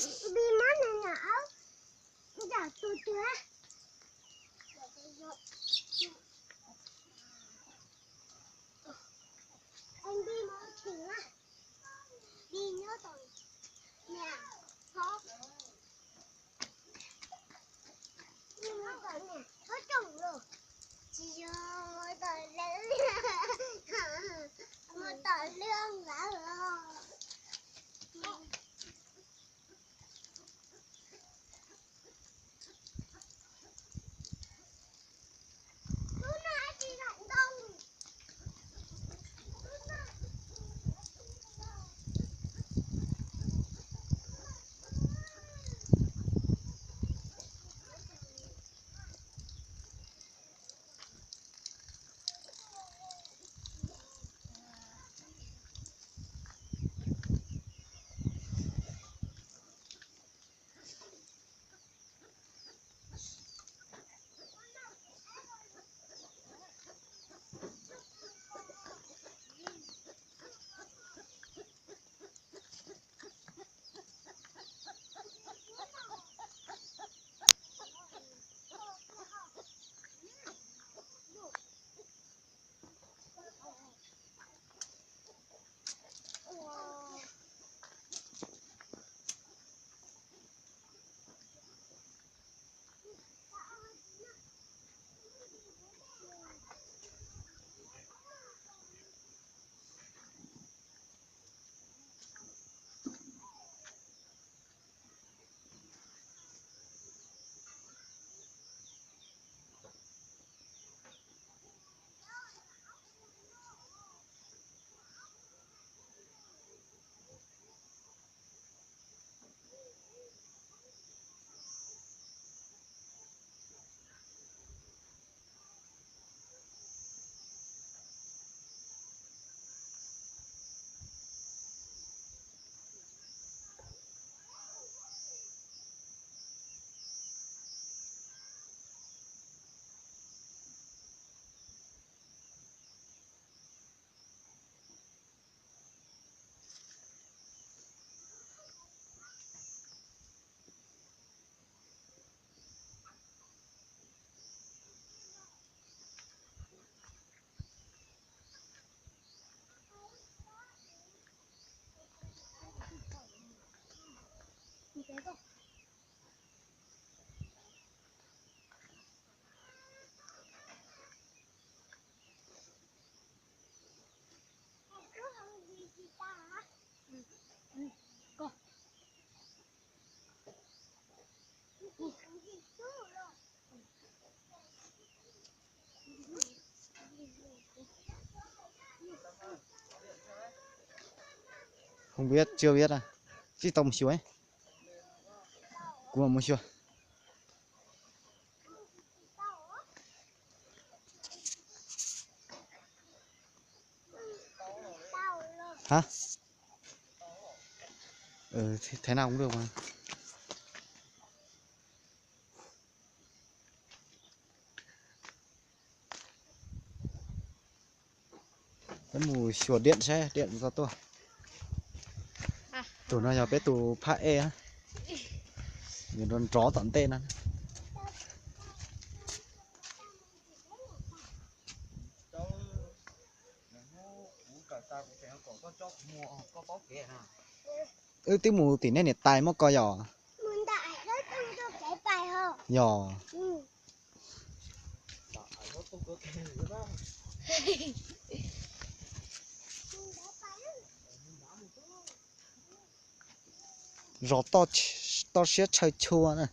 Bi muab nws nram aub nram tus twg? Bi muab tim na. Bi nyob tom niam hov. Bi muab tom niam hov rooj los. Tsis yog, muab tom lwj, muab tom lwj nrad los. Không biết, chưa biết à. Tsis tau mus xyuas. Kuv mus xyuas. Hả? Ừ, thế, thế nào cũng được mà. Peb mus xyuas Điện saib Điện tau tuaj. Tus no yog peb tus phab ej, nws nrov nrov tom ntej no. Wb twb mus tim nej niam tais muab ko yom? Yog. Zos toj siab tshaw tshua na.